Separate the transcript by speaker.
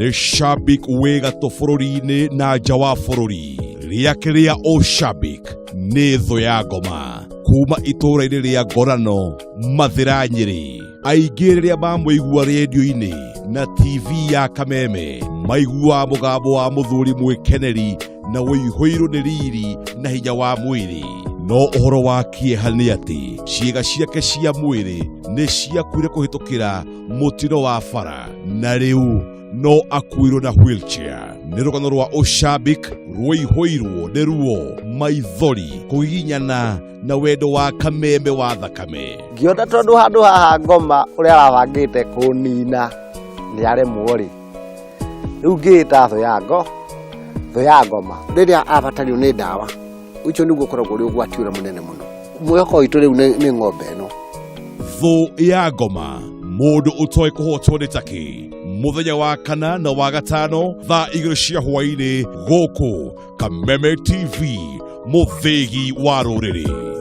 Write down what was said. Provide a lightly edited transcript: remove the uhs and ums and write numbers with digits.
Speaker 1: Nĩ shabik wĩ gatũ bũrũri-inĩ na nja wa bũrũri. Rĩake rĩa ũshabik nĩ thũ ya ngoma kuma itũũra-inĩ rĩa Ngorano, Mathĩra, Nyĩrĩ. Aingĩ rĩrĩa mamũigua rĩndiũ-inĩ na TV ya Kameme maiguaga mũgambo wa mũthuri mwĩkeneri na ũihũirwo nĩ riri na hinya wa mwĩrĩ. No ũhoro wa kĩeha nĩ atĩ ciĩga ciake cia mwĩrĩ nĩ ciakuire kũhĩtũkĩra mũtino wa bara na rĩu no akuirwo na wheelchair. Nĩ rũgano rwa ũcambik rũihũirwo nĩ ruo, maithori, kũgiginyana na wendo wa Kameme wa thakame.
Speaker 2: Ngĩona tondũ handũ haha ngoma ũrĩa arabangĩte kũnina nĩ aremwo rĩ, rĩu ngĩĩta thũ ya ngo thũ ya ngoma.
Speaker 3: Rĩrĩa abatario nĩ ndawa, ũcio nĩguo ũkoragwo ũrĩ ũgwati ũrĩa mũnene mũno. Mwĩhoko witũ rĩu nĩ ng'ombe ĩno.
Speaker 1: Thũ ya ngoma, mũndũ ũtoĩ kũhotwo nĩ takĩ. Mũthenya wa kana na wa gatano thaa 2 cia hwaĩ-inĩ gũkũ Kameme TV, mũthĩgi wa rũrĩrĩ.